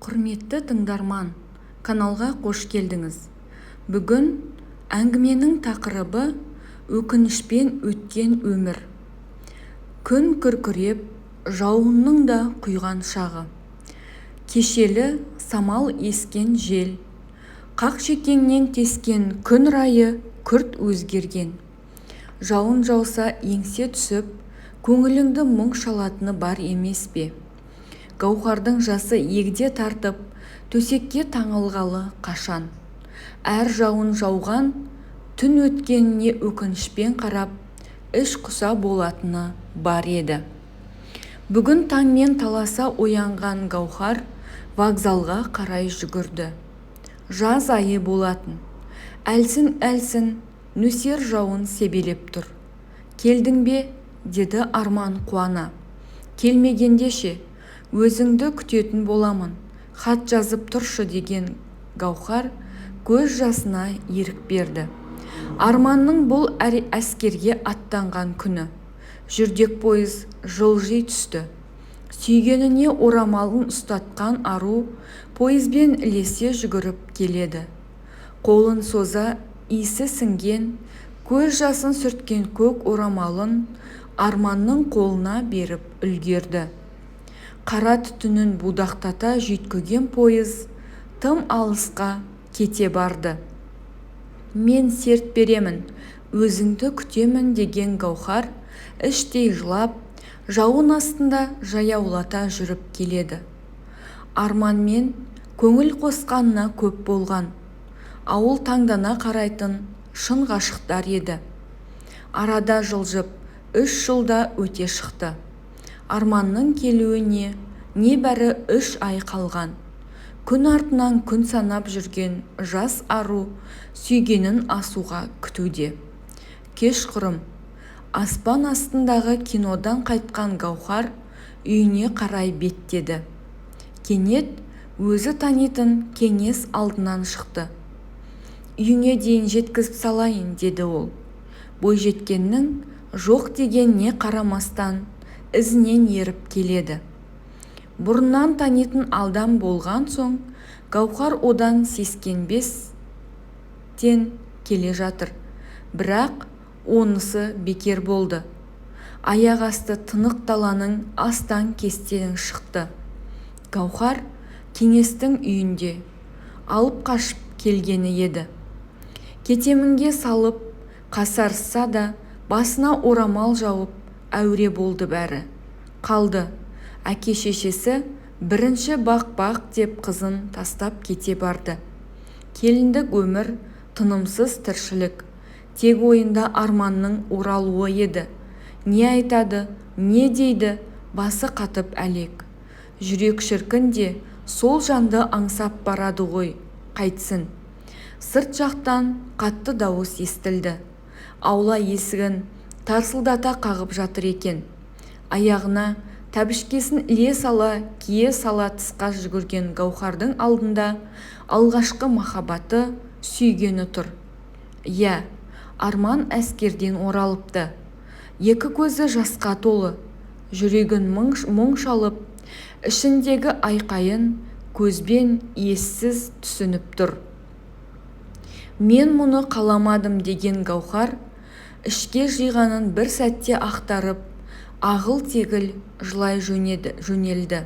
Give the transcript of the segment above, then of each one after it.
Құрметті тыңдарман, каналға қош келдіңіз. Бүгін әңгіменің тақырыбы өкінішпен өткен өмір. Күн күркіреп, жауынның да құйған шағы. Кешелі самал ескен жел, қақ шекеңнен тескен күн райы күрт өзгерген. Жауын жауса еңсе түсіп, көңіліңді мұң шалатыны бар емес пе? Гауһардың жасы егде тартып, төсекке таңылғалы қашан. Әр жауын жауған түн өткеніне өкінішпен қарап, іш құса болатыны бар еді. Бүгін таңмен таласа оянған Гауһар вокзалға қарай жүгірді. Жаз айы болатын. Әлсін-әлсін нөсер жауын себелеп тұр. Келдің бе? Деді Арман қуана. Келмегенде ше, өзіңді күтетін боламын, хат жазып тұршы деген Гауһар көз жасына ерік берді. Арманның бұл әскерге аттанған күні. Жүрдек пойыз жылжи түсті. Сүйгеніне орамалын ұстатқан ару пойызбен ілесе жүгіріп келеді. Қолын соза иісі сіңген, көз жасын сүрткен көк орамалын Арманның қолына беріп үлгерді. Қара түтінін будақтата жүйткіген пойыз тым алысқа кете барды. Мен серт беремін, өзіңді күтемін деген Гауһар іштей жылап, жауын астында жаяулата жүріп келеді. Арманмен көңіл қосқанына көп болған. Ауыл таңдана қарайтын шын ғашықтар еді. Арада жылжып, 3 жылда өте шықты. Арманның келуіне небәрі 3 ай қалған. Күн артынан күн санап жүрген жас ару сүйгенін асуға күтуде. Кешқұрым аспан астындағы кинодан қайтқан Гауһар үйіне қарай беттеді. Кенет өзі танитын Кеңес алдынан шықты. Үйіңе дейін жеткізіп салайын, деді ол. Бойжеткеннің жоқ дегеніне қарамастан ізінен еріп келеді. Бұрыннан танитын адам болған соң Гауһар одан сескенбестен келе жатыр. Бірақ онысы бекер болды. Аяқ асты тынық даланың астан-кестеңі шықты. Гауһар Кеңестің үйінде алып қашып келгені еді. Кетемінге салып, қасарысса да басына орамал жауып, әуре болды бәрі. Қалды. Әке-шешесі бірінші бақ-бақ деп қызын тастап кете барды. Келіндік өмір, тынымсыз тіршілік. Тек ойында Арманның оралуы еді. Не айтады, не дейді, басы қатып әлек. Жүрек шіркін де сол жанды аңсап барады ғой, қайтсін. Сырт жақтан қатты дауыс естілді. Аула есігін тарсылдата қағып жатыр екен. Аяғына тәбішкесін іле сала, кие сала тысқа жүгірген Гауһардың алдында алғашқы махаббаты, сүйгені тұр. Иә, Арман әскерден оралыпты. Екі көзі жасқа толы, жүрегін мұң шалып, ішіндегі айқайын көзбен ессіз түсініп тұр. Мен мұны қаламадым деген Гауһар, ішке жиғанын бір сәтте ақтарып, ағыл-тегіл жылай жөнелді.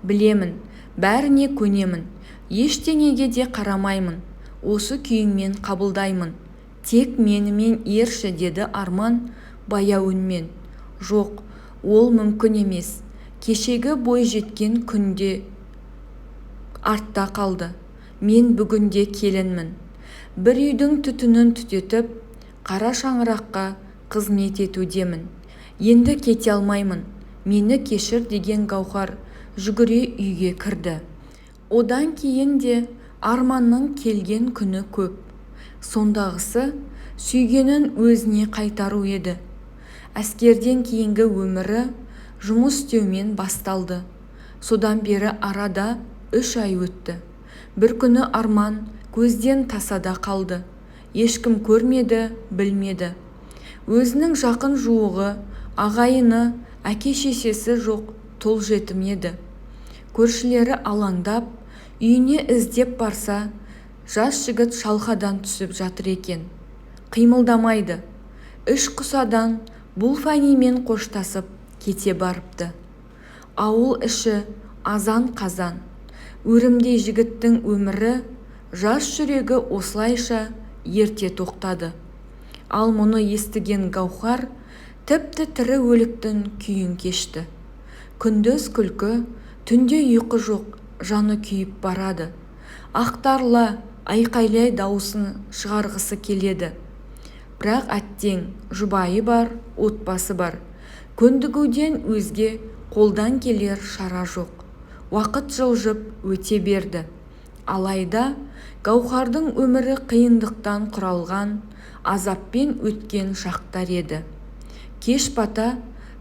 Білемін, бәріне көнемін, ештеңеге де қарамаймын, осы күйіңмен қабылдаймын. Тек менімен ерші, деді Арман баяу үнмен. Жоқ, ол мүмкін емес. Кешегі бойжеткен күнде артта қалды. Мен бүгінде келінмін. Бір үйдің түтінін түтетіп, қара шаңыраққа қызмет етудемін. Енді кете алмаймын. Мені кешір деген Гауһар жүгіре үйге кірді. Одан кейін де Арманның келген күні көп. Сондағысы сүйгенін өзіне қайтару еді. Әскерден кейінгі өмірі жұмыс істеумен басталды. Содан бері арада 3 ай өтті. Бір күні Арман көзден тасада қалды. Ешкім көрмеді, білмеді. Өзінің жақын жуығы, ағайыны, әке-шешесі жоқ тұл жетім еді. Көршілері алаңдап, Үйіне іздеп барса, жас жігіт шалқадан түсіп жатыр екен. Қимылдамайды. Іш құсадан бұл фәнимен қоштасып кете барыпты. Ауыл іші азан-қазан. Өрімдей жігіттің өмірі, жас жүрегі осылайша ерте тоқтады. Ал мұны естіген Гауһар тіпті тірі өліктің күйін кешті. Күндіз күлкі, түнде ұйқы жоқ, жаны күйіп барады. Ақтарыла, айқайлай дауысын шығарғысы келеді. Бірақ әттең, жұбайы бар, отбасы бар. Көндігуден өзге қолдан келер шара жоқ. Уақыт жылжып өте берді. Алайда Гауһардың өмірі қиындықтан құралған азаппен өткен шақтар еді. Кеш бата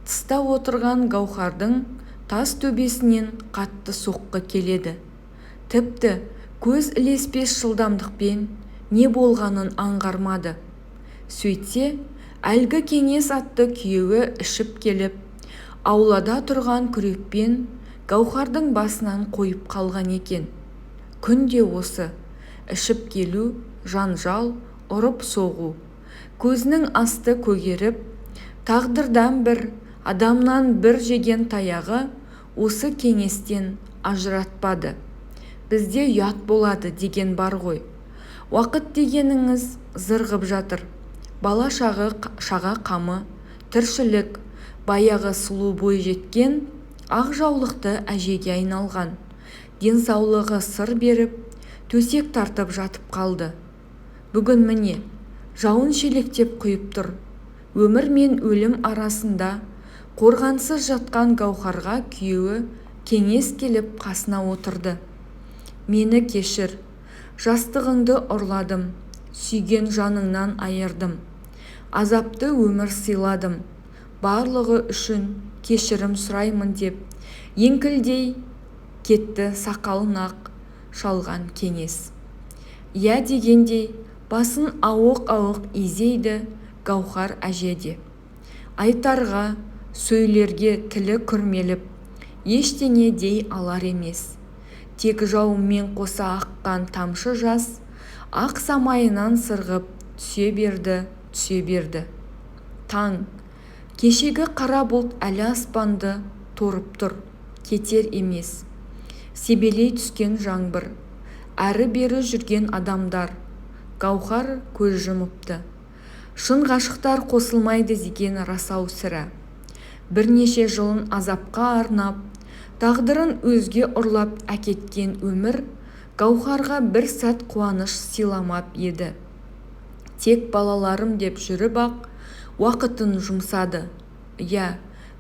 тыста отырған Гауһардың тас төбесінен қатты соққы келеді. Тіпті көз ілеспес жылдамдықпен не болғанын аңғармады. Сөйтсе, әлгі Кеңес атты күйеуі ішіп келіп, аулада тұрған күрекпен Гауһардың басынан қойып қалған екен. Күнде осы ішіп келу, жанжал, ұрып-соғу. Көзінің асты көгеріп, тағдырдан бір, адамнан бір жеген таяғы осы Кеңестен ажыратпады. Бізде ұят болады деген бар ғой. Уақыт дегеніңіз зырғып жатыр. Бала-шаға қамы, тіршілік, баяғы сұлу бой жеткен ақ жаулықты әжеге айналған. Денсаулығы сыр беріп, төсек тартып жатып қалды. Бүгін міне, жауын шелектеп құйып тұр. Өмір мен өлім арасында қорғансыз жатқан Гауһарға күйеуі Кеңес келіп қасына отырды. Мені кешір, жастығыңды ұрладым, сүйген жаныңнан айырдым. Азапты өмір сыйладым, барлығы үшін кешірім сұраймын деп еңкілдей кетті сақалын ақ шалған Кеңес. Иә дегендей басын ауық-ауық изейді Гауһар әже де. Айтарға, сөйлерге тілі күрмеліп, ештеңе дей алар емес. Тек жауынмен қоса аққан тамшы жас ақ самайынан сырғып түсе берді, түсе берді. Таң, кешегі қара бұлт әлі аспанды торып тұр, кетер емес. Себелей түскен жаңбыр, әрі-бері жүрген адамдар. Гауһар көз жұмыпты. Шын ғашықтар қосылмайды деген рас-ау сірә. Бірнеше жылын азапқа арнап, тағдырын өзге ұрлап әкеткен өмір Гауһарға бір сәт қуаныш сыйламап еді. Тек балаларым деп жүріп-ақ уақытын жұмсады. Иә,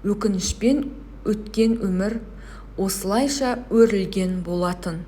өкінішпен өткен өмір осылайша өрілген болатын.